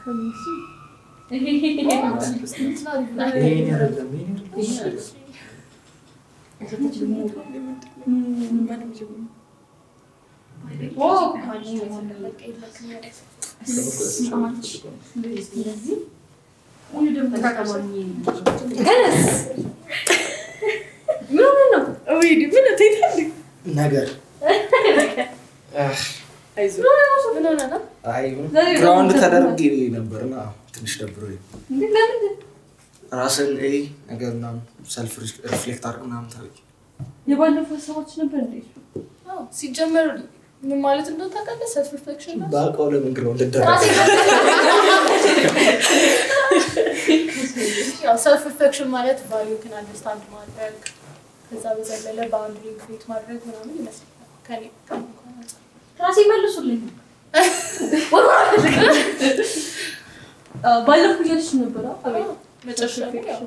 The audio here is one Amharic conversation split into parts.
Coming soon. ይሄን አይደለም፣ ይሄን አይደለም። ማንም ጀምሮ። ኦ። እንደዚህ ተነስ። ምን ሆነህ ነው? ወይ ምን ትሄዳለህ? ነገር አይዞህ። ምን ሆነህ ነው? አይ፣ ዛሬ ground ደግሞ ተደርጌ ነበርና ትንሽ ደብሮኝ። እንዴ፣ ለምንድን? ራስን እይ ነገር ምናምን፣ self reflect አድርግ ምናምን ታውቂ። የባለፈው ሀሳባችን ነበር እንዴ? አዎ፣ ሲጀመር ምን ማለት እንደሆነ ታውቃለህ? Self reflection ነው። ባውቀው ለምን ground እደረግ? ያው self reflection ማለት value ክን understand ማድረግ፣ ከዛ በዘለለ boundary create ማድረግ ምናምን ይመስለኛል። ከኔ እንኳን አንጻር። ራሴ መልሱልኝ። ባለፈው እያለች ነበረ አቤት። መጨረሻ ላይ ያው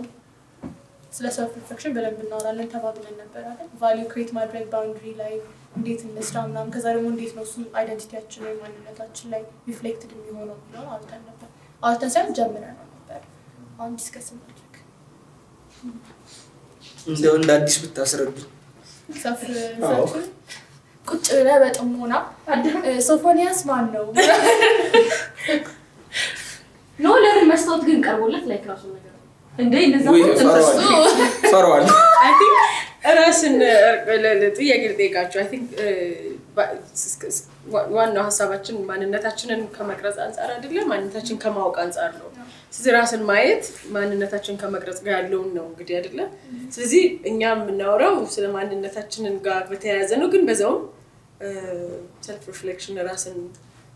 ስለ self reflection በደንብ እናወራለን ተባብለን ነበር አይደል? Value create ማድረግ፣ boundary ላይ እንዴት እንስራ ምናምን፣ ከዛ ደግሞ እንዴት ነው እሱ identity ያችን ወይ ማንነታችን ላይ reflected የሚሆነው የሚለውን አውርተን ነበር። አውርተን ሳይሆን ጀምረን ነው ነበር። አሁን discuss እናድርግ። እንደው እንደ አዲስ ብታስረዱ። Self reflection ቁጭ ብለህ በጥሞና ሶፎንያስ ማን ነው? No፣ ለምን መስታወት ግን ቀርቦለት like ራሱ ነገር እንዴ፣ እንደዛ ውይ፣ እኮ ፈረዋል። I think ራስን ጥያቄ ልጠይቃችሁ። I think ዋናው ሀሳባችን ማንነታችንን ከመቅረጽ አንጻር አይደለም፣ ማንነታችን ከማወቅ አንጻር ነው። ስለዚህ ራስን ማየት ማንነታችን ከመቅረጽ ጋር ያለውን ነው እንግዲህ አይደለ? ስለዚህ እኛ የምናወራው ስለ ማንነታችንን ጋር በተያያዘ ነው፣ ግን በዛውም self reflection ራስን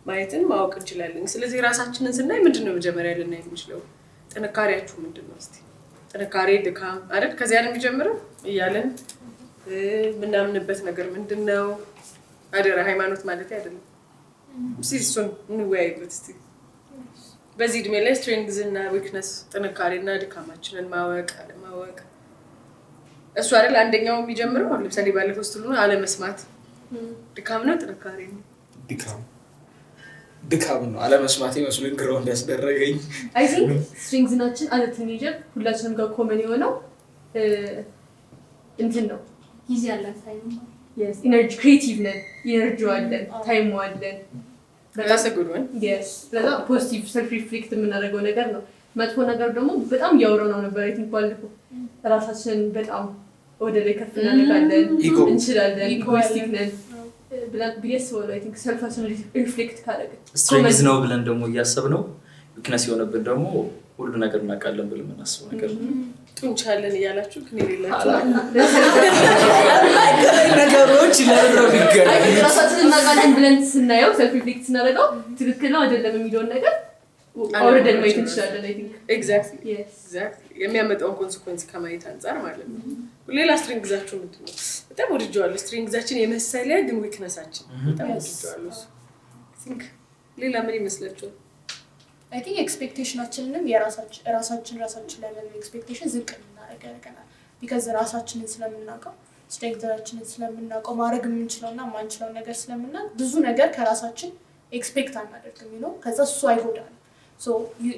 ማየትን ማወቅ እንችላለን። ስለዚህ ራሳችንን ስናይ ምንድን ነው መጀመሪያ ልናይ የምንችለው? ጥንካሬያችሁ ምንድን ነው? እስኪ ጥንካሬ፣ ድካም አይደል? ከዚያ ነው የሚጀምረው እያለን የምናምንበት ነገር ምንድን ነው? አደራ ሃይማኖት ማለት አይደለም። እስኪ እሱን እንወያይበት እስኪ። በዚህ እድሜ ላይ strengths እና weakness፣ ጥንካሬ እና ድካማችንን ማወቅ አለማወቅ፣ እሱ አይደል አንደኛው የሚጀምረው? አሁን ለምሳሌ ባለፈው ስትሉ አለመስማት ድካም ነው ጥንካሬ ነው? ድካም፣ ድካም ነው። አለመስማቴ መስሎኝ ground ያስደረገኝ። I think strength ኣችን as a teenager ሁላችንም ጋር common የሆነው እንትን ነው። ጊዜ አለን፣ time። Energy፣ creative ነን፣ energy አለን፣ time ኡ አለን። That's a good one. Yes፣ ለዛ positive self reflect የምናደርገው ነገር ነው። መጥፎ ነገር ደግሞ በጣም እያወራሁ ነው ነበር I think ባለፈው፣ ራሳችንን በጣም ወደ ላይ ከፍ እናደርጋለን፣ Ego. እንችላለን፣ Ego egoistic አለን። ነን ብለን ብዬ አስባለሁ። I think self ኣችን reflect ካደረግን Strength ነው ብለን ደግሞ እያሰብነው weakness የሆነብን ደግሞ ሁሉ ነገር እናውቃለን ብለን የምናስበው ነገር ነው። ጡንቻ አለን እያላችሁ ግን የሌላችሁ ነገሮች ለምን ነው የሚገናኙት? ራሳችንን እናውቃለን ብለን ስናየው፣ self reflect ስናደርገው ትክክል ነው አይደለም የሚለውን ነገር አውርደን ማየት እንችላለን። I think Exactly. Yes. Exactly፣ የሚያመጣውን consequence ከማየት አንጻር ማለት ነው። ሌላ strength ኣችሁ ምንድን ነው? በጣም ወድጀዋለሁ። Strength ኣችን የመሰለ ግን weakness ኣችን በጣም ወድጀዋለሁ። እሱ I think ሌላ ምን ይመስላችኋል? I think expectation ኣችንንም ራሳችን ላይ ያለን expectation ዝቅ እንድናደርግ ያደርገናል። Because ራሳችንን ስለምናውቀው፣ strength ኣችንን ስለምናውቀው፣ ማድረግ የምንችለው እና የማንችለው ነገር ስለምናውቅ ብዙ ነገር ከራሳችን expect አናደርግም ነው። ከዛ እሱ አይጎዳንም። So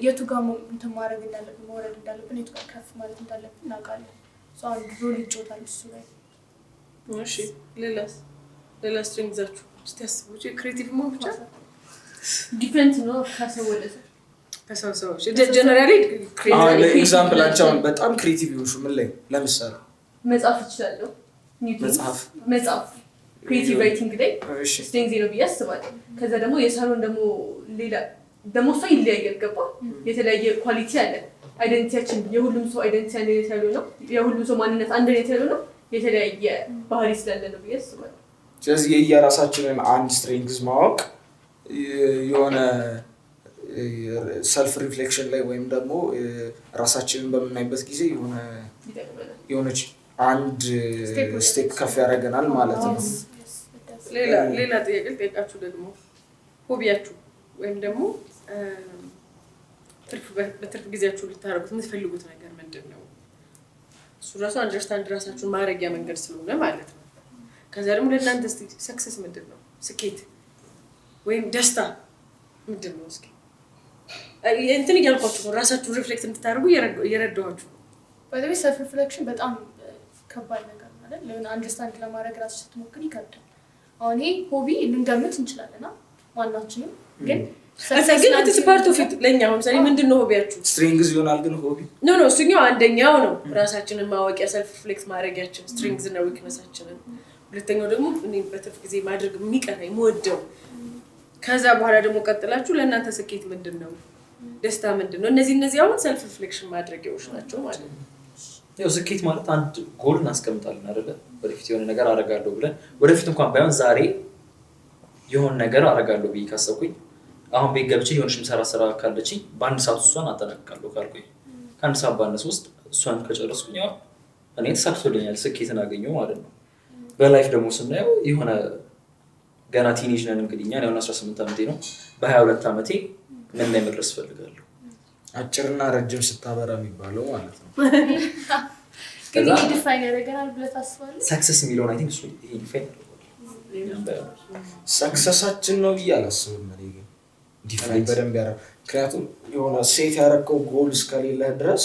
የቱ ጋር እንትን ማድረግ እንዳለብን፣ መውረድ እንዳለብን፣ የቱ ጋር ከፍ ማለት እንዳለብን እናውቃለን። So አንድ role ይጫወታል እሱ ላይ። እሺ፣ ሌላስ? ሌላ strength ኣችሁ እስቲ አስቡ። Creative መሆን ብቻ? Different ነው ከሰው ወደ ሰው። ከሰው ሰው generally። አሁን example አንቺ አሁን በጣም creative የሆንሽው ምን ላይ ለምሳሌ? መጻፍ እችላለሁ። መጽሐፍ? መጻፍ፣ creative writing ላይ እሺ strength ነው ብዬ አስባለሁ። ከዛ ደግሞ የሳሮን ደግሞ ሌላ ደግሞ እሷ ይለያያል። ገባ? የተለያየ quality አለ። Identity ያችን የሁሉም ሰው identity አንድ አይነት ያሉ ነው። የሁሉም ሰው ማንነት አንድ አይነት ያሉ ነው። የተለያየ ባህሪ ስላለ ነው ብዬ አስባለሁ። ስለዚህ የየራሳችንን አንድ strengths ማወቅ የሆነ self reflection ላይ ወይም ደግሞ ራሳችንን በምናይበት ጊዜ የሆነ ይጠቅመናል። የሆነች አንድ step ከፍ ያደርገናል ማለት ነው። ሌላ ጥያቄ ልጠይቃችሁ ደግሞ፣ hobby ያችሁ ወይም ደግሞ በትርፍ ጊዜያችሁ ልታደርጉት የምትፈልጉት ነገር ምንድን ነው? እሱ ራሱ understand ራሳችሁን ማድረጊያ መንገድ ስለሆነ ማለት ነው። ከዚያ ደግሞ ለእናንተ እስኪ success ምንድን ነው? ስኬት ወይም ደስታ። ምንድን ነው? እስኪ እንትን እያልኳችሁ ነው፣ ራሳችሁን reflect እንድታደርጉ እየረዳኋችሁ ነው። By the way, self reflection በጣም ከባድ ነገር ነው አይደል? ለምን understand ለማድረግ ራስሽ ስትሞክር ይከብዳል። አሁን ይሄ hobby ልንገምት እንችላለን ማናችንም፣ ግን ግን it's part of it ለእኛ። አሁን ምሳሌ ምንድን ነው hobby ያችሁ? Strengths ይሆናል ግን hobby No, እሱኛው አንደኛው ነው፣ ራሳችንን ማወቂያ፣ self reflect ማድረጊያችን strengths እና weakness ኣችንን። ሁለተኛው ደግሞ እኔ በትርፍ ጊዜ ማድረግ የሚቀረኝ የምወደው። ከዛ በኋላ ደግሞ ቀጥላችሁ ለእናንተ ስኬት ምንድን ነው፣ ደስታ ምንድን ነው? እነዚህ አሁን self reflection ማድረጊያዎች ናቸው ማለት ነው። ያው ስኬት ማለት አንድ ጎል እናስቀምጣለን አይደለ? ወደፊት የሆነ ነገር አደርጋለሁ ብለን፣ ወደፊት እንኳን ባይሆን ዛሬ የሆነ ነገር አደርጋለሁ ብዬ ካሰብኩኝ፣ አሁን ቤት ገብቼ የሆነች የምሰራ ስራ ካለችኝ በአንድ ሰዓት እሷን አጠናቅቃለሁ ካልኩኝ፣ ከአንድ ሰዓት ባነሰ ውስጥ እሷን ከጨረስኩኝ ያው እኔ ተሳክቶልኛል፣ ስኬትን አገኘሁ ማለት ነው። በ life ደግሞ ስናየው የሆነ ገና teenage ነን እንግዲህ እኛ። አሁን 18 ዓመቴ ነው። በ22 ዓመቴ ምን ላይ መድረስ እፈልጋለሁ? አጭርና ረጅም ስታበራ የሚባለው ማለት ነው። ግን ይሄ define ያደርገናል ብለህ ታስባለህ? Success የሚለውን I think እሱ ይሄ define ያደርገዋል። እኛም ባይሆን Success ኣችን ነው ብዬ አላስብም። እኔ ግን define በደንብ ያረ ምክንያቱም የሆነ set ያረከው ጎል እስከሌለህ ድረስ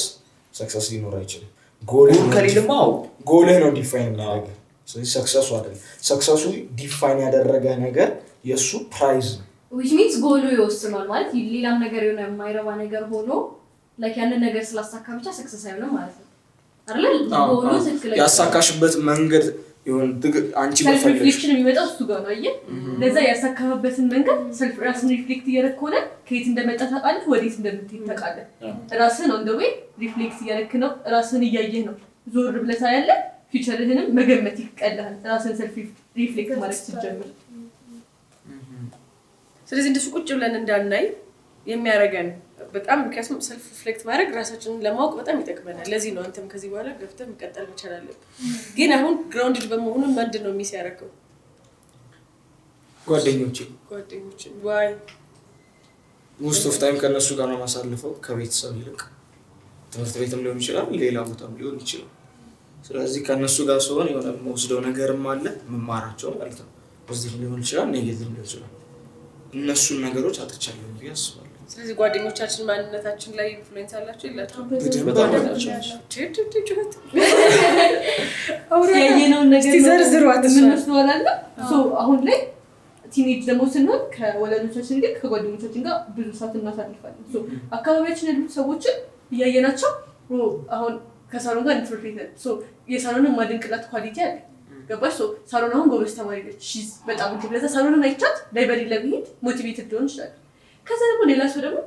success ሊኖር አይችልም። ጎልህ ጎል ነው ከሌለማ አዎ። ጎልህ ነው define የሚያደርግህ። ስለዚህ success ኡ አይደለም። Success ኡ define ያደረገ ነገር የእሱ prize ነው። Which means goal ኡ ይወስኗል ማለት ሌላም ነገር የሆነ የማይረባ ነገር ሆኖ like ያንን ነገር ስላሳካ ብቻ success አይሆንም ማለት ነው አይደለ? ጎሉ ትክክለኛ ያሳካሽበት መንገድ የሆነ አንቺ self በፈለግሽ reflection የሚመጣው እሱ ጋር ነው። አየህ፣ ለዛ ያሳካበትን መንገድ self ራስን reflect እያደረግ ከሆነ ከየት እንደመጣ ታውቃለህ፣ ወዴት እንደምትሄድ ታውቃለህ። ራስህን on the way reflect እያደረክ ነው፣ ራስህን እያየህ ነው። ዞር ብለህ ታያለህ፣ future ህንም መገመት ይቀልሃል። ራስህን self reflect ማድረግ ስትጀምር። ስለዚህ እንደሱ ቁጭ ብለን እንዳናይ የሚያደርገን በጣም፣ ምክንያቱም self reflect ማድረግ ራሳችንን ለማወቅ በጣም ይጠቅመናል። ለዚህ ነው አንተም ከዚህ በኋላ ገብተህ መቀጠል መቻል አለብን። ግን አሁን grounded በመሆኑ ምንድን ነው miss ያደረገው? ጓደኞቼ። ጓደኞችን why? Most of time ከእነሱ ጋር ነው ማሳልፈው ከቤተሰብ ይልቅ። ትምህርት ቤትም ሊሆን ይችላል፣ ሌላ ቦታም ሊሆን ይችላል። ስለዚህ ከእነሱ ጋር ሲሆን የሆነ የምወስደው ነገርም አለ፣ መማራቸው ማለት ነው። Positive ሊሆን ይችላል፣ negative ሊሆን ይችላል። እነሱን ነገሮች አጥቻለሁ ብዬ አስባለሁ። ስለዚህ ጓደኞቻችን ማንነታችን ላይ influence አላቸው የላቸውም? በደንብ በጣም አላቸው። አላቸው። ጩኸት ያየነውን ነገር እስቲ ዘርዝሯት እሷን። የምንወስደው አላለ። So አሁን ላይ teenage ደግሞ ስንሆን ከወላጆቻችን ግን ከጓደኞቻችን ጋር ብዙ ሰዓት እናሳልፋለን። So አካባቢያችን ያሉት ሰዎችን እያየናቸው አሁን ከሳሮን ጋር ትምህርት ቤት ነን። So የሳሮንን ማድንቅላት quality አለ፣ ገባሽ? So ሳሮን አሁን ጎበዝ ተማሪ ነች። She's በጣም እንትን፣ ለዛ ሳሮንን አይቻት library ለመሄድ motivated ሊሆን ይችላል። ከዛ ደግሞ ሌላ ሰው ደግሞ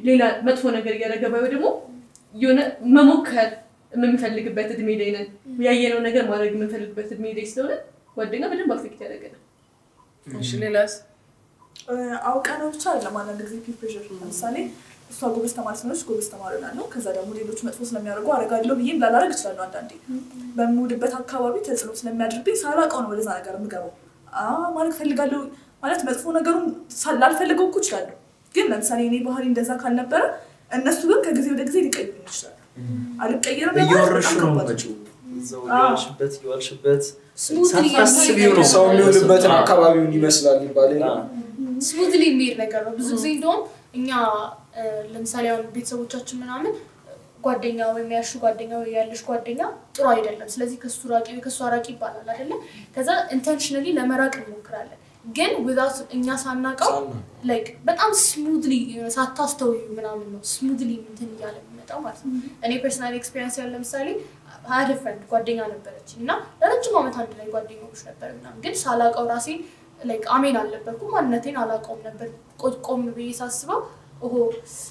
ሌላ መጥፎ ነገር እያደረገ ባየው ደግሞ የሆነ መሞከር የምንፈልግበት እድሜ ላይ ነን። ያየነው ነገር ማድረግ የምንፈልግበት እድሜ ላይ ስለሆነ ጓደኛ በደንብ affect ያደርገናል። እሺ፣ ሌላስ? አውቀ ነው ብቻ አይደለም። አንዳንድ ጊዜ peer pressure፣ ለምሳሌ እሷ ጎበዝ ተማሪ ስለሆነች ጎበዝ ተማሪ ሆናለሁ። ከዛ ደግሞ ሌሎች መጥፎ ስለሚያደርጉ አደርጋለሁ ብዬም ላላደርግ እችላለሁ። አንዳንዴ በምውልበት አካባቢ ተጽዕኖ ስለሚያድርብኝ ሳላውቀው ነው ወደዛ ነገር የምገባው። ማድረግ ፈልጋለሁ ማለት መጥፎ ነገሩን ላልፈልገው እኮ እችላለሁ። ግን ለምሳሌ እኔ ባህሪ እንደዛ ካልነበረ እነሱ ግን ከጊዜ ወደ ጊዜ ሊቀይሩኝ ይችላሉ። አልቀየርም ለማለት እየወረሹ በጣም ነው ከባድ ነው። የምመጪው። እዛው እየዋልሽበት እየዋልሽበት Smoothly ሳታስቢው ነው። ሰው የሚውልበትን አካባቢውን ይመስላል ይባል የለ? Smoothly የሚሄድ ነገር ነው። ብዙ ጊዜ እንደውም እኛ ለምሳሌ አሁን ቤተሰቦቻችን ምናምን ጓደኛ ወይም ያሹ ጓደኛ ወይ ያለሽ ጓደኛ ጥሩ አይደለም፣ ስለዚህ ከሱ ራቂ ወይ ከሱ አራቂ ይባላል አይደለ? ከዛ intentionally ለመራቅ እንሞክራለን፣ ግን without እኛ ሳናውቀው like በጣም smoothly ሳታስተውዩ ምናምን ነው smoothly እንትን እያለ የሚመጣው ማለት ነው። እኔ personal experience ያለ ለምሳሌ had a friend፣ ጓደኛ ነበረች እና ለረጅም ዓመት አንድ ላይ ጓደኛሞች ነበር ምናምን፣ ግን ሳላውቀው ራሴን like አሜን አልነበርኩም፣ ማንነቴን አላውቀውም ነበር። ቆም ብዬ ሳስበው ኦሆ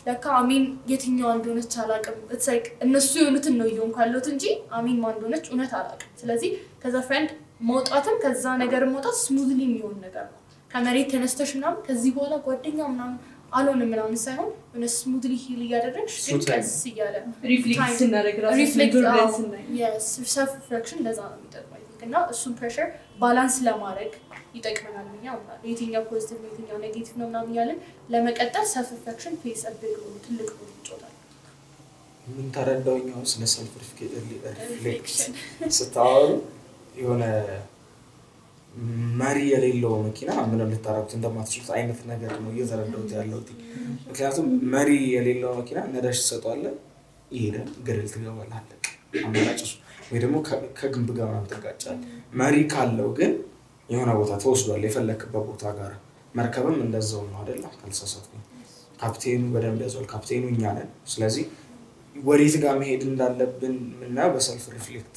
ለካ አሜን የትኛዋ እንደሆነች አላውቅም። It's like እነሱ የሆኑትን ነው እየሆንኩ ያለሁት እንጂ አሜን ማን እንደሆነች እውነት አላውቅም። ስለዚህ ከዛ friend መውጣትም ከዛ ነገር መውጣት smoothly የሚሆን ነገር ነው። ከመሬት ተነስተሽ ምናምን ከዚህ በኋላ ጓደኛ ምናምን አልሆንም ምናምን ሳይሆን የሆነ smoothly heal እያደረግሽ ግን Through time. ቀስ እያለ Reflect ስናደርግ ራሳችንን ዞር ብለን ስናይ። Self reflection እንደዛ ነው የሚጠቅመው I think። እና እሱን pressure balance ለማድረግ ይጠቅመናል ብዬ አምናለሁ። የትኛው positive ነው የትኛው negative ነው ምናምን እያለን ለመቀጠል self reflection plays a big role፣ ትልቅ role ይጫወታል። ምን ተረዳሁኝ አሁን ስለ self reflect ስታወሩ የሆነ መሪ የሌለው መኪና ምንም ልታረጉት እንደማትችሉት አይነት ነገር ነው እየተረዳሁት ያለሁት። ምክንያቱም መሪ የሌለው መኪና ነዳጅ ትሰጠዋለህ፣ ይሄዳል፣ ገደል ትገባለህ፣ አለቀ። አማራጭ እሱ ወይ ደግሞ ከግንብ ጋር ምናምን ትጋጫለህ። መሪ ካለው ግን የሆነ ቦታ ተወስዷል፣ የፈለክበት ቦታ ጋር። መርከብም እንደዛው ነው አይደለ? ካልተሳሳትኩኝ ካፕቴኑ በደንብ ያዟል። ካፕቴኑ እኛ ነን። ስለዚህ ወዴት ጋር መሄድ እንዳለብን የምናየው በ self reflect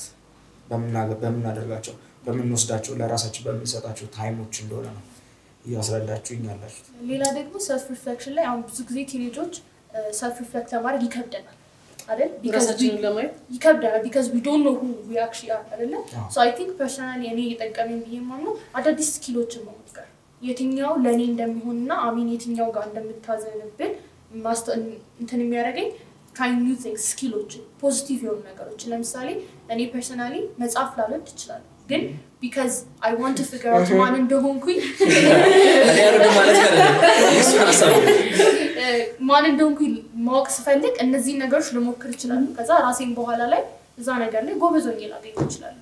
በምናደርጋቸው፣ በምንወስዳቸው፣ ለራሳችን በምንሰጣቸው time ኦች እንደሆነ ነው እያስረዳችሁኝ ያላችሁት። ሌላ ደግሞ self reflection ላይ አሁን ብዙ ጊዜ teenage ኦች self reflect ለማድረግ ይከብደናል አይደል? ራሳችንን ለማየት ይከብደናል because we don't know who we actually are አይደለ? አዎ። So I think personally እኔ እየጠቀመኝ ብዬ የማምነው አዳዲስ skill ኦችን መሞከር፣ የትኛው ለእኔ እንደሚሆንና I mean የትኛው ጋር እንደምታዘንብል እንትን የሚያደርገኝ trying new things፣ skill ኦችን፣ positive የሆኑ ነገሮችን። ለምሳሌ እኔ personally መጻፍ ላልወድ እችላለሁ፣ ግን because I want to figure out ማን እንደሆንኩኝ እኔ አልወድም ማለት አይደለም። የእሱን ሀሳብ ነው። ማን እንደሆንኩኝ ማወቅ ስፈልግ እነዚህን ነገሮች ልሞክር እችላለሁ። ከዛ ራሴን በኋላ ላይ እዛ ነገር ላይ ጎበዝ ሆኜ ላገኝ እችላለሁ።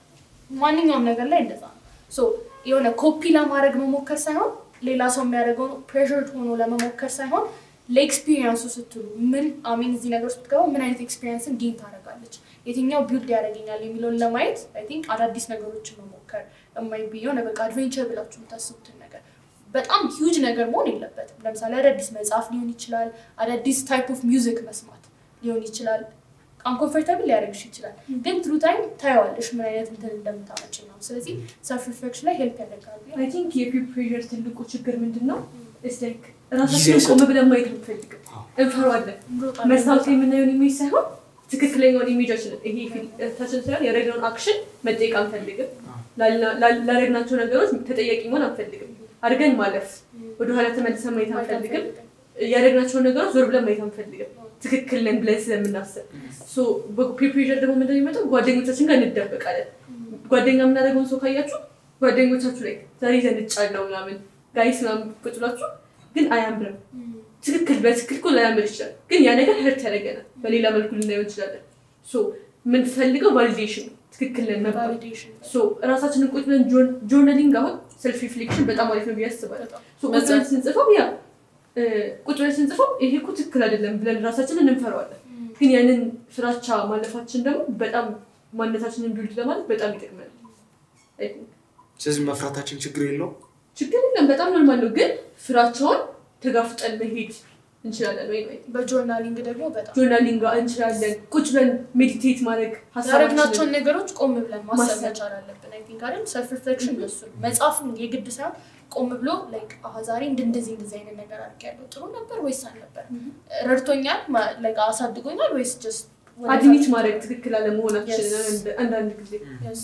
ማንኛውም ነገር ላይ እንደዛ ነው። So የሆነ ኮፒ ለማድረግ መሞከር ሳይሆን፣ ሌላ ሰው የሚያደርገው pressured ሆኖ ለመሞከር ሳይሆን፣ ለ experience ኡ ስትሉ ምን I mean እዚህ ነገር ውስጥ ብትገባ ምን አይነት experience ን gain ታደርጋለች፣ የትኛው build ያደርገኛል የሚለውን ለማየት I think አዳዲስ ነገሮችን መሞከር የማይቢ የሆነ በቃ adventure ብላችሁ የምታስቡትን ነገር በጣም huge ነገር መሆን የለበትም። ለምሳሌ አዳዲስ መጽሐፍ ሊሆን ይችላል፣ አዳዲስ type of music መስማት ሊሆን ይችላል። Uncomfortable ሊያደርግሽ ይችላል፣ ግን through time ታየዋለሽ ምን አይነት እንትን እንደምታመጭ ነው። ስለዚህ self reflection ላይ help ያደርጋል። I think የ peer pressure ትልቁ ችግር ምንድን ነው? It's like ጊዜ ራሳችንን አይሰጥም። ቆም ብለን ማየት አንፈልግም። እንፈራዋለን። መስታወት ላይ የምናየውን image ሳይሆን ትክክለኛውን image ኣችንን፣ ይሄ ፊታችን ሳይሆን ያደረግነውን action መጠየቅ አንፈልግም። ላደረግናቸው ነገሮች ተጠያቂ መሆን አንፈልግም። አድርገን ማለፍ፣ ወደኋላ ተመልሰን ማየት አንፈልግም። ያደረግናቸውን ነገሮች ዞር ብለን ማየት አንፈልግም፣ ትክክል ነን ብለን ስለምናስብ። So peer pressure ደግሞ ምንድን ነው የሚመጣው? ጓደኞቻችን ጋር እንደበቃለን። ጓደኛ የምናደርገውን ሰው ካያችሁ ጓደኞቻችሁ ላይ ዛሬ ዘንጫለሁ ምናምን guys ምናምን ቁጭ ብላችሁ ግን አያምርም። ትክክል በትክክል እኮ ላያምር ይችላል፣ ግን ያ ነገር hurt ያደርገናል። በሌላ መልኩ ልናየው እንችላለን። So የምንፈልገው validation ነው፣ ትክክል ነን መባል። Validation። So ራሳችንን ቁጭ ብለን journaling፣ አሁን self reflection በጣም አሪፍ ነው ብዬ አስባለሁ። So ቁጭ ብለን ስንጽፈው ያ ቁጭ ብለን ስንጽፈው ይሄ እኮ ትክክል አይደለም ብለን ራሳችንን እንፈራዋለን። ግን ያንን ፍራቻ ማለፋችን ደግሞ በጣም ማንነታችንን build ለማለት በጣም ይጠቅመናል። I think። ስለዚህ መፍራታችን ችግር የለውም። ችግር የለም፣ በጣም normal ነው። ግን ፍራቻውን ተጋፍጠን መሄድ እንችላለን ወይ ነው። በ journaling ደግሞ በጣም Journaling እንችላለን። ቁጭ ብለን meditate ማድረግ ሀሳባችንን ያደረግናቸውን ነገሮች ቆም ብለን ማሰብ ማሰብ። መቻል አለብን። I think አይደል self reflection እንደሱ ነው። መጻፍም የግድ ሳይሆን ቆም ብሎ like አሀ ዛሬ እንደዚህ እንደዚህ አይነት ነገር አድርጌያለሁ፣ ጥሩ ነበር ወይስ አልነበር፣ ረድቶኛል፣ like አሳድጎኛል ወይስ just Admit ማድረግ ትክክል አለመሆናችንን አንዳንድ ጊዜ።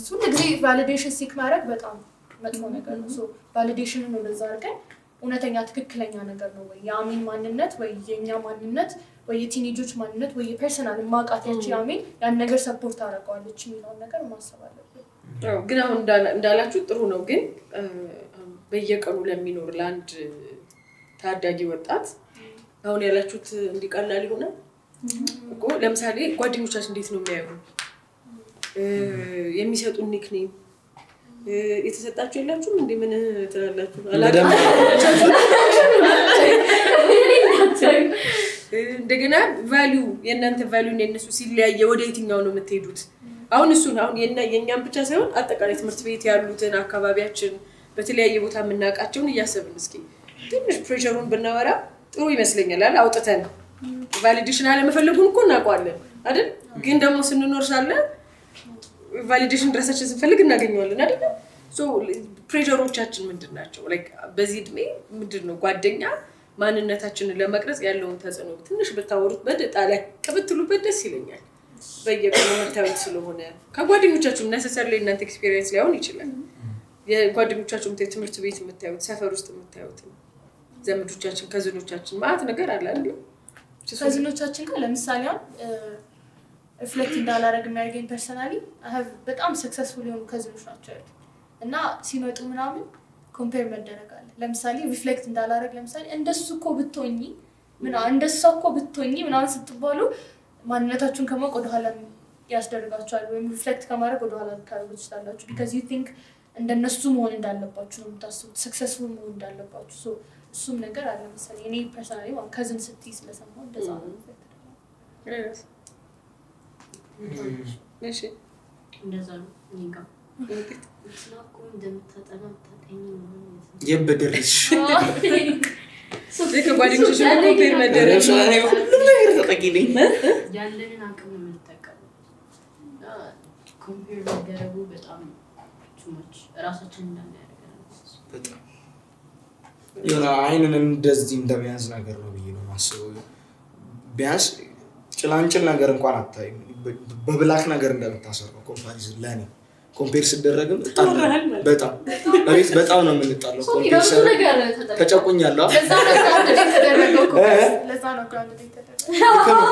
ሁሉ ጊዜ validation seek ማድረግ በጣም መጥፎ ነገር ነው። So validation ን ወደዛ አድርገን እውነተኛ ትክክለኛ ነገር ነው ወይ፣ የአሚን ማንነት ወይ የእኛ ማንነት ወይ የ teenage ኦች ማንነት ወይ የ personal ማቃት ያቺ አሚን ያን ነገር support አደርገዋለች የሚለውን ነገር ማሰብ አለብን። አዎ፣ ግን አሁን እንዳላችሁ ጥሩ ነው። ግን በየቀኑ ለሚኖር ለአንድ ታዳጊ ወጣት አሁን ያላችሁት እንዲቀላል ይሆናል እኮ። ለምሳሌ ጓደኞቻችን እንዴት ነው የሚያዩ? የሚሰጡን nickname የተሰጣችሁ የላችሁም እንዴ? ምን ትላላችሁ? አላውቅም። እንደገና value፣ የእናንተ value እና የእነሱ ሲለያየ ወደ የትኛው ነው የምትሄዱት? አሁን እሱን አሁን የእኛን ብቻ ሳይሆን አጠቃላይ ትምህርት ቤት ያሉትን፣ አካባቢያችን በተለያየ ቦታ የምናውቃቸውን እያሰብን እስኪ ትንሽ pressure ኡን ብናወራ ጥሩ ይመስለኛል። አለ አውጥተን validation አለመፈለጉን እኮ እናውቀዋለን አይደል? ግን ደግሞ ስንኖር ሳለ validation ራሳችን ስንፈልግ እናገኘዋለን አይደል? So pressure ኦቻችን ምንድን ናቸው? Like በዚህ እድሜ ምንድን ነው ጓደኛ ማንነታችንን ለመቅረጽ ያለውን ተጽዕኖ ትንሽ ብታወሩት ጠለቅ ብትሉበት ደስ ይለኛል። በየቀኑ የምታዩት ስለሆነ ከጓደኞቻችሁ necessarily እናንተ experience ላይሆን ይችላል። የጓደኞቻችሁ የምታዩት፣ ትምህርት ቤት የምታዩት፣ ሰፈር ውስጥ የምታዩት፣ ዘመዶቻችን፣ cousin ኦቻችን ማለት ነገር አለ አይደል? Cousin ኦቻችን ጋር ለምሳሌ አሁን reflect እንዳላረግ የሚያደርገኝ personally በጣም successful የሆኑ cousin ኦች ናቸው ያሉት እና ሲመጡ ምናምን compare መደረግ አለ። ለምሳሌ reflect እንዳላረግ፣ ለምሳሌ እንደሱ እኮ ብትሆኚ እንደሷ እኮ ብትሆኚ ምናምን ስትባሉ ማንነታችሁን ከማወቅ ወደኋላ ያስደርጋችኋል ወይም reflect ከማድረግ ወደኋላ ልታደርጉ ትችላላችሁ። Because you think እንደነሱ መሆን እንዳለባችሁ ነው የምታስቡት፣ successful መሆን እንዳለባችሁ። So እሱም ነገር አለ መሰለኝ። እኔ personally cousin ስትይ ስለሰማሁ እንደዛ ነው። ሌላስ? እሺ። እንደዛ ነው እኔ ጋር። እንትና እኮ እንደምታጠና ብታጠኚ ምናምን። የበደልሽ። ከጓደኞችሽ ጋር compare መደረግ። እኔ ሁሉም ነገር ተጠቂ ነኝ። ያለንን አቅም ነው የምንጠቀመው እና compare መደረጉ በጣም too much እራሳችን እንዳለ ያደርገናል። በጣም የሆነ አይንን እንደዚህ እንደመያዝ ነገር ነው ብዬ ነው የማስበው። ቢያንስ ጭላንጭል ነገር እንኳን አታይም። በ black ነገር እንደምታሰር ነው comparison። ለእኔ compare ስደረግም እጣላለሁ። ተወራሃል ማለት። በጣም እቤት በጣም ነው የምንጣለው። ሶፊ compare በብዙ ሳደርግ ነገር ተጠቅሟል። ተጨቁኛለሁ። ለዛ ነው grounded የተደረገው እኮ። እ? ለዛ ነው grounded የተደረገው። ልክ ነው፣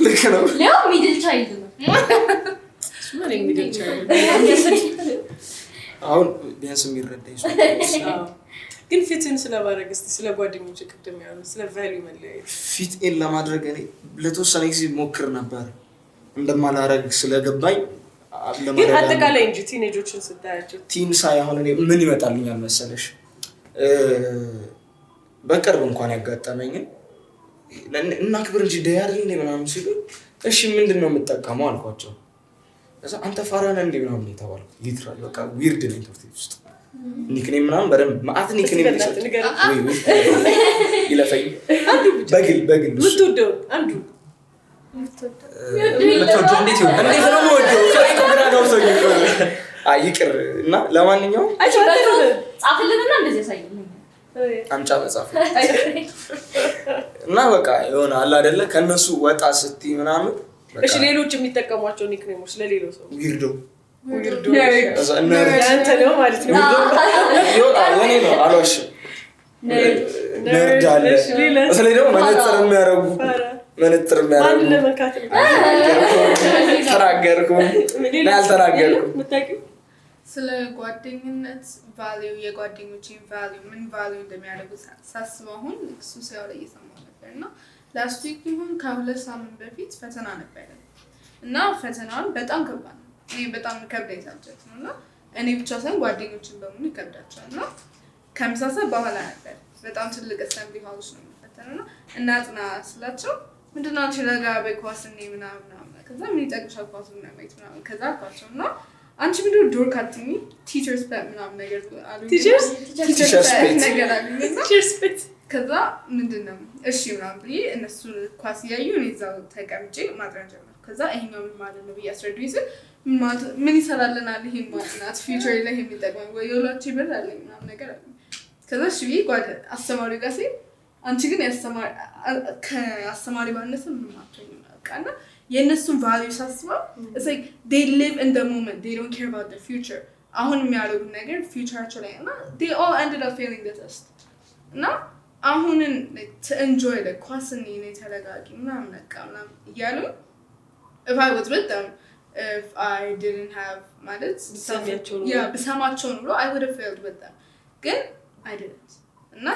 ልክ ነው። ሊያው middle child ነው። እሱማ እኔ middle child። አሁን ቢያንስ የሚረዳኝ ሰው አዎ። ግን fit in ስለማድረግ እስኪ ስለ ጓደኞች ቅድም ያሉ ስለ value መለያየት። Fit in ለማድረግ እኔ ለተወሰነ ጊዜ ሞክር ነበር፣ እንደማላረግ ስለገባኝ ግን ለማድረግ አጠቃላይ እንጂ teenage ኦችን ስታያቸው። Teen ሳይ አሁን እኔ ምን ይመጣልኛል መሰለሽ፣ በቅርብ እንኳን ያጋጠመኝን እናክብር እንጂ day አይደል እንዴ ምናምን ሲሉ እሺ ምንድን ነው የምጠቀመው አልኳቸው። ከዛ አንተ ፋራ ነህ እንዴ ምናምን የተባልኩት። Literally በቃ weird ነኝ። ትምህርት ቤት ውስጥ nickname ምናምን በደንብ መዓት nickname። በእናትህ ንገረን። ወይ ወይ ይለፈኝ። አንዱ ብቻ። በግል እሱ። የምትወደውን አንዱ። የምትወደው እንዴት ይሆናል? እንዴት ነው የምወደው? ከእኔ እኮ ግራ ገብቶኝ እኮ ነው። አይ ይቅር እና ለማንኛውም ጻፍልንና እንደዚህ ያሳየን። አምጫ መጽሐፍ እና በቃ የሆነ አለ አይደለ ከእነሱ ወጣ ስትይ ምናምን በቃ። እሺ፣ ሌሎች የሚጠቀሟቸው nickname ኦች ለሌላው ሰው? Weirdo። Weirdo። ከዛ nerd። ያንተ ነው ማለት ነው። ይወጣ የኔ ነው፣ አልዋሽም። Nerd አለ። እሺ፣ ሌላ? በተለይ ደግሞ መነጽር የሚያደርጉ ፋራ። መነጽር ማንን የሚያደርጉ። ለመንካት ነው? ተናገርኩም። ሌላ? አልተናገርኩም። የምታውቂው? ስለ ጓደኝነት value፣ የጓደኞቼን value ምን value እንደሚያደርጉ ሳስበው አሁን እሱ ሲያወራ እየሰማሁ ነበር። እና last week ይሁን ከ2 ሳምንት በፊት ፈተና ነበረ እና ፈተናውን በጣም ከባድ ነው። እኔ በጣም ከብዳኝ subject ነው እና እኔ ብቻ ሳይሆን ጓደኞችን በሙሉ ይከብዳቸዋል። እና ከምሳ ሰዓት በኋላ ነበር፣ በጣም ትልቅ assembly hall ውስጥ ነው የሚፈተነው። እና እናጥና ስላቸው ምንድነው አንቺ ረጋ በይ ኳስ እኔ ምናምን ምናምን፣ ከዛ ምን ይጠቅምሻል ኳሱ ማየት ምናምን ከዛ አልኳቸው። እና አንቺ ምንድነው dork አትይኝ teacher's pet ምናምን ነገር አሉኝ። Teachers? Teacher's pet. ነገር አሉኝ እና Teacher's pet. ከዛ ምንድን ነው እሺ ምናምን ብዬ እነሱ ኳስ እያዩ እኔ እዛው ተቀምጬ ማጥናት ጀመርኩ። ከዛ ይሄኛው ምን ማለት ነው ብዬ አስረዱኝ ስል ምን ይሰራልናል ይሄን ማጥናት፣ future ላይ የሚጠቅመኝ ወይ የሁላችሁ ብር አለኝ ምናምን ነገር አለኝ። ከዛ እሺ ብዬ ጓደ አስተማሪው ጋር ስሄድ አንቺ ግን ከአስተማሪ ባነሰ ምንም አትሆኝም በቃ። እና የእነሱን value ሳስበው it's like they live in the moment, they don't care about the future። አሁን የሚያደርጉት ነገር future ኣቸው ላይ እና they all ended up failing the test። እና አሁንን like to enjoy like ኳስን እኔ ተረጋጊ ምናምን በቃ ምናምን እያሉ if I was with them, if I didn't have ማለት ብትሰሚያቸው ኖሮ። Yeah፣ ብሰማቸው ኖሮ I would have failed with them፣ ግን I didn't። እና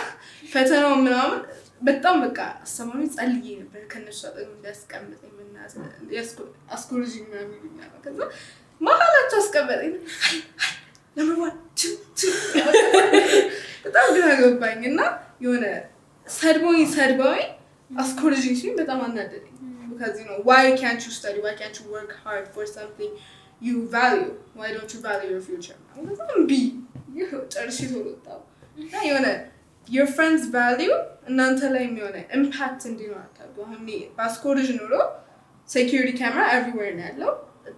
ፈተናው ምናምን በጣም በቃ አስተማሪ ጸልዬ ነበር ከእነሱ አጠገብ እንዲያስቀምጠኝ፣ አስኮርጂ ምናምን ይሉኛል። ከዛ መሀላቸው አስቀመጠኝ። Number one, two, two። በጣም ግራ ገባኝ። እና የሆነ ሰድቦኝ ሰድበውኝ አስኮርጂ ሲሉኝ በጣም አናደደኝ። Because why can't you study? Why can't you work hard for something you value? Why don't you value your future? ከዛ እምቢ ጨርሼ ቶሎ ወጣሁ። እና የሆነ your friends value እናንተ ላይ የሆነ impact እንዲኖር አታድርጉ። አሁን እኔ ባስኮርጅ ኑሮ security camera everywhere ነው ያለው፣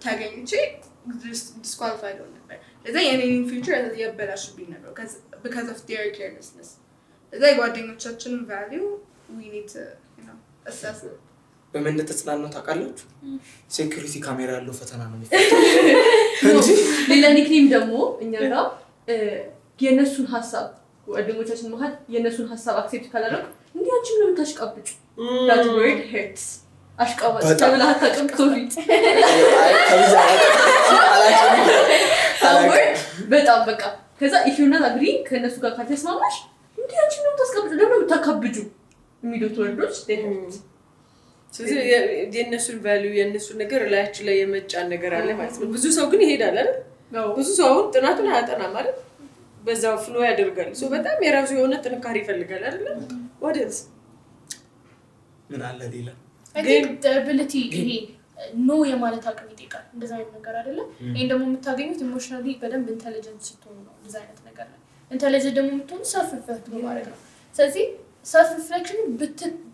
ተገኝቼ disqualified ሆን ነበር። ለዛ የኔን future ያበላሽብኝ ነበር because of their carelessness። ለዛ የጓደኞቻችንን value we need to assess it። በምን እንደተጽናናው ታውቃላችሁ? Security camera ያለው ፈተና ነው የሚፈተነው እንጂ። ሌላ nickname ደግሞ እኛ ጋር የእነሱን ሀሳብ ጓደኞቻችን መሀል የእነሱን ሀሳብ accept ካላደረግ እንዲህ አንቺ ምን የምታሽቃብጩ፣ that word hurts። አሽቃባጭ በጣም። ተብለህ አታውቅም ሶፊ? አይ፣ ከብዛ አላውቅም። That word በጣም በቃ ከዛ if you not agree ከእነሱ ጋር ካልተስማማሽ እንዲህ አንቺ ምን የምታስቀብጩ፣ ለምን የምታካብጁ የሚሉት word ኦች they hurt። ስለዚህ የእነሱን value የእነሱን ነገር ላያችን ላይ የመጫን ነገር አለ ማለት ነው። ብዙ ሰው ግን ይሄዳል አይደል? ብዙ ሰው አሁን ጥናቱን አያጠናም አይደል? በዛው flow ያደርጋል። So በጣም የራሱ የሆነ ጥንካሬ ይፈልጋል አይደለ? What else? ምን አለ ሌላ? I think the ability ይሄ no የማለት አቅም ይጠይቃል። እንደዛ አይነት ነገር አይደለም። ይሄን ደግሞ የምታገኙት emotionally በደንብ intelligent ስትሆኑ ነው። እንደዛ አይነት ነገር ላይ intelligent ደግሞ የምትሆኑ self reflect በማድረግ ነው። ስለዚህ self reflection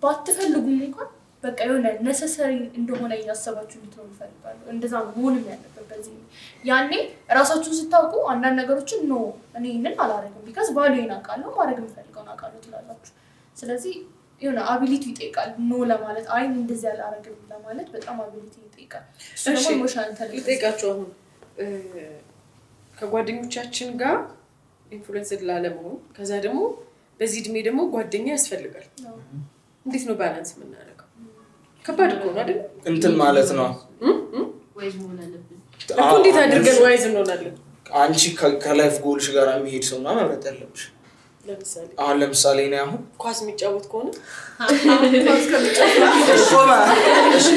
ባትፈልጉም እንኳን በቃ የሆነ necessary እንደሆነ እያሰባችሁ እንድትሆኑ እፈልጋለሁ። እንደዛ ነው መሆንም ያለበት። በዚህ ያኔ ራሳችሁን ስታውቁ አንዳንድ ነገሮችን no እኔ ይህንን አላደርግም because value ን አውቃለሁ፣ ማድረግ የምፈልገውን አውቃለሁ ትላላችሁ። ስለዚህ የሆነ ability ይጠይቃል። No ለማለት፣ አይ እንደዚህ አላደርግም ለማለት በጣም ability ይጠይቃል። እሱ ደግሞ እሺ፣ emotional intelligence ልጠይቃችሁ አሁን ከጓደኞቻችን ጋር influenced ላለመሆን፣ ከዛ ደግሞ በዚህ እድሜ ደግሞ ጓደኛ ያስፈልጋል። እንዴት ነው balance የምናደርገው? ከባድ እኮ ነው አይደል? እንትን ማለት ነው። Wise መሆን አለብን። እኮ እንዴት አድርገን wise እንሆናለን? አንቺ ከ life goal ሽ ጋር የሚሄድ ሰው ምናምን መምረጥ ያለብሽ። ለምሳሌ አሁን ለምሳሌ እኔ አሁን ኳስ የሚጫወት ከሆነ? ቆማ፣ እሺ።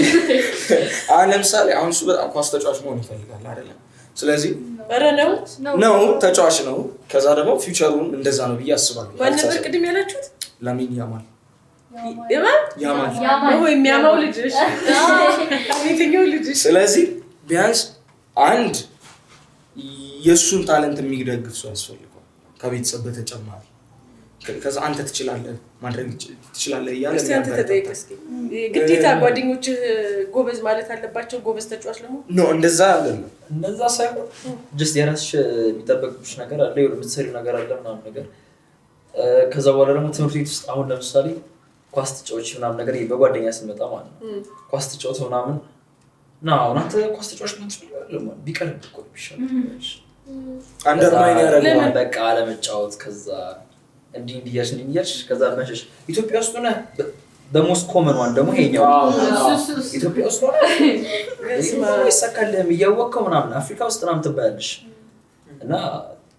አሁን ለምሳሌ አሁን እሱ በጣም ኳስ ተጫዋች መሆን ይፈልጋል አይደለም? ስለዚህ ኧረ ነው። ነው፣ ተጫዋች ነው። ከዛ ደግሞ future ኡን እንደዛ ነው ብዬ አስባለሁ። ማን ነበር ቅድም ያላችሁት? ላሚን ያማል። የማን? ያማል። ያማል። ኦ፣ የሚያማው ልጅ። እሺ፣ የትኛው ልጅ? ስለዚህ ቢያንስ አንድ የእሱን talent የሚደግፍ ሰው ያስፈልገዋል ከቤተሰብ በተጨማሪ። ከዛ አንተ ትችላለህ፣ ማድረግ ትችላለህ እያለ እስቲ አንተ ተጠይቅ እስኪ። ግዴታ ጓደኞችህ ጎበዝ ማለት አለባቸው ጎበዝ ተጫዋች ለመሆን? No፣ እንደዛ አይደለም። እንደዛ ሳይሆን just የራስሽ የሚጠበቅብሽ ነገር አለ፣ የሆነ የምትሰሪው ነገር አለ ምናምን ነገር። ከዛ በኋላ ደግሞ ትምህርት ቤት ውስጥ አሁን ለምሳሌ ኳስ ተጫዋች ምናምን ነገር፣ ይሄ በጓደኛ ስንመጣ ማለት ነው፣ ኳስ ተጫወት ምናምን እና አሁን አንተ ኳስ ተጫዋች መሆን ትፈልጋለህ ማለት ቢቀርብ እኮ ነው የሚሻለው። Undermine ያደርገዋል። በቃ አለመጫወት፣ ከዛ እንዲህ እንዲህ እያልሽ እንዲህ እያልሽ ከዛ መሸሽ። ኢትዮጵያ ውስጥ ሆነ the most common one ደግሞ ይሄኛው፣ ኢትዮጵያ ውስጥ ሆነ አይሳካልህም እያወቅኸው ምናምን፣ አፍሪካ ውስጥ ምናምን ትባያለሽ እና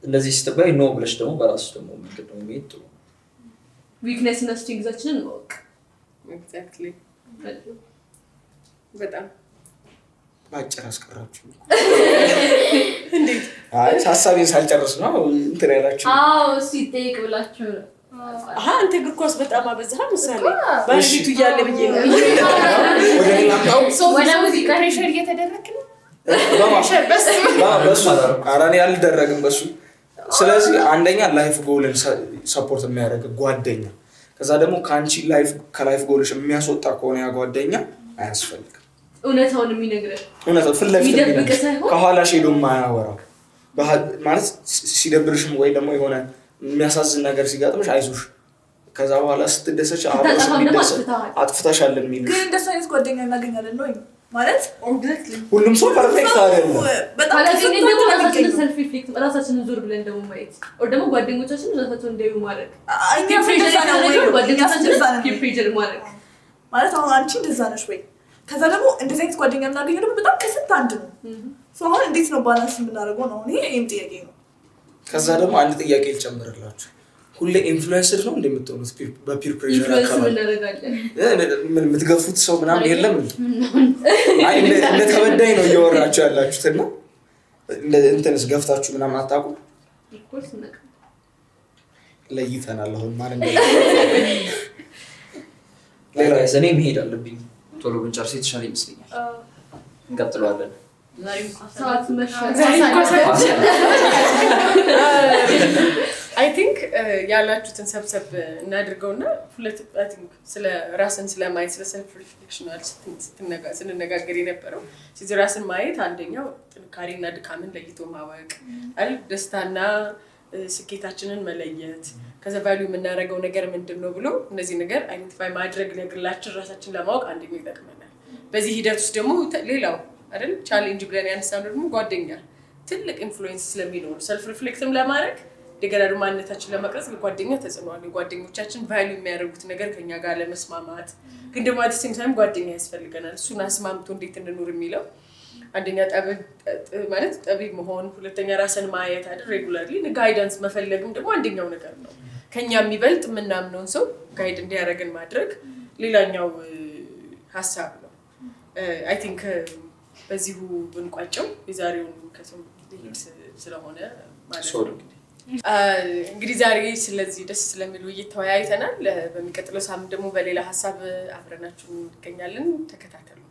እንደዚህ ስትባይ no ብለሽ ደግሞ በራስሽ ደግሞ መንገድ ደግሞ መሄድ ጥሩ ነው። Weakness እና strength ኣችንን ማወቅ። Exactly፣ በጣም በአጭር አስቀራችሁ። እንዴት? አይ፣ ሀሳቤን ሳልጨርስ ነው እንትን ያላችሁ። አዎ፣ እሱ ይጠይቅ ብላችሁ ነው። አሀ፣ አንተ እግር ኳስ በጣም አበዛህ። ምሳሌ ባለቤቱ እያለ ብዬ ነው። ወደ እኔ ላምጣው? ወደ ሙዚቃ። Pressure እየተደረግክ ነው። በሱ፣ ኧረ እኔ አልደረግም በሱ። ስለዚህ አንደኛ life goal ን support የሚያደርግ ጓደኛ፣ ከዛ ደግሞ ከአንቺ life ከ life goal ሽ የሚያስወጣ ከሆነ ያ ጓደኛ አያስፈልግም። እውነታውን የሚነግረን። እውነት ፊት ለፊት የሚደብቅ የሚነግርሽ፣ ሳይሆን። ከኋላሽ ሄዶ የማያወራ፣ ማለት ሲደብርሽም ወይ ደግሞ የሆነ የሚያሳዝን ነገር ሲገጥምሽ አይዞሽ፣ ከዛ በኋላ ስትደሰች አብሮሽ ስታጠፋም ደግሞ የሚደሰት፣ አጥፍተሃል። አጥፍተሻል የሚልሽ። ግን እንደሱ አይነት ጓደኛ እናገኛለን ወይ ማለት ሁሉም ሰው perfect አይደለም። በጣም ካላገኘን ከስንት ደግሞ አንድ ነው ራሳችንን የሚገኘው። Self reflect፣ ራሳችንን ዞር ብለን ደግሞ ማየት or ደግሞ ጓደኞቻችንን ራሳቸውን እንዲያዩ ማድረግ። እኛ እንደዛ ነው ወይ? እኛስ ጓደኞቻችንን እንደዛ ነን peer ወይ? Pressure ማድረግ። ማለት አሁን አንቺ እንደዛ ነሽ ወይ? ከዛ ደግሞ እንደዚህ አይነት ጓደኛ የምናገኘው ደግሞ በጣም ከስንት አንድ ነው። So አሁን እንዴት ነው balance የምናደርገው ነው? አሁን ይሄ ይሄም ጥያቄ ነው። ከዛ ደግሞ አንድ ጥያቄ ልጨምርላችሁ። ሁሌ influenced ነው እንደምትሆኑት በ peer pressure Influence አካባቢ እናደርጋለን። ምን የምትገፉት ሰው ምናምን የለም እንዴ? አይ፣ እንደ ተበዳይ ነው እያወራችሁ ያላችሁት እና እንደ እንትንስ ገፍታችሁ ምናምን አታውቁም? Of course እናውቃለን። ለይተናል አሁን ማን እንደ ሌላ። Guys፣ እኔ መሄድ አለብኝ። ቶሎ ብንጨርስ የተሻለ ይመስለኛል። እንቀጥለዋለን። ዛሬም ኳስ ሰዓት መሸ። ዛሬ ኳስ። I think ያላችሁትን ሰብሰብ እናድርገውና ሁለት I think ስለ ራስን ስለማየት፣ ስለ self reflection ስንነጋገር የነበረው። ስለዚህ ራስን ማየት አንደኛው ጥንካሬና ድካምን ለይቶ ማወቅ አይደል? ደስታና ስኬታችንን መለየት፣ ከዛ value የምናደርገው ነገር ምንድን ነው ብሎ እነዚህ ነገር identify ማድረግ ለግላችን ራሳችን ለማወቅ አንደኛው ይጠቅመናል። በዚህ ሂደት ውስጥ ደግሞ ሌላው አይደል challenge ብለን ያነሳነው ደግሞ ጓደኛ ትልቅ influence ስለሚኖሩ self reflect ም ለማድረግ እንደገና ደግሞ ማንነታችን ለመቅረጽ ጓደኛ ተጽዕኖ አለው። የጓደኞቻችን value የሚያደርጉት ነገር ከኛ ጋር ለመስማማት ግን ደግሞ at same time ጓደኛ ያስፈልገናል። እሱን አስማምቶ እንዴት እንኑር የሚለው አንደኛ ማለት ጠቢብ መሆን፣ ሁለተኛ ራስን ማየት አይደል፣ regularly guidance መፈለግም ደግሞ አንደኛው ነገር ነው። ከኛ የሚበልጥ የምናምነውን ሰው guide እንዲያደርግን ማድረግ ሌላኛው ሀሳብ ነው። I think በዚሁ ብንቋጨው የዛሬውን ሊሄድ ስለሆነ ማለት Sorry. ነው። እንግዲህ ዛሬ ስለዚህ ደስ ስለሚል ውይይት ተወያይተናል። በሚቀጥለው ሳምንት ደግሞ በሌላ ሀሳብ አብረናችሁ እንገኛለን። ተከታተሉ።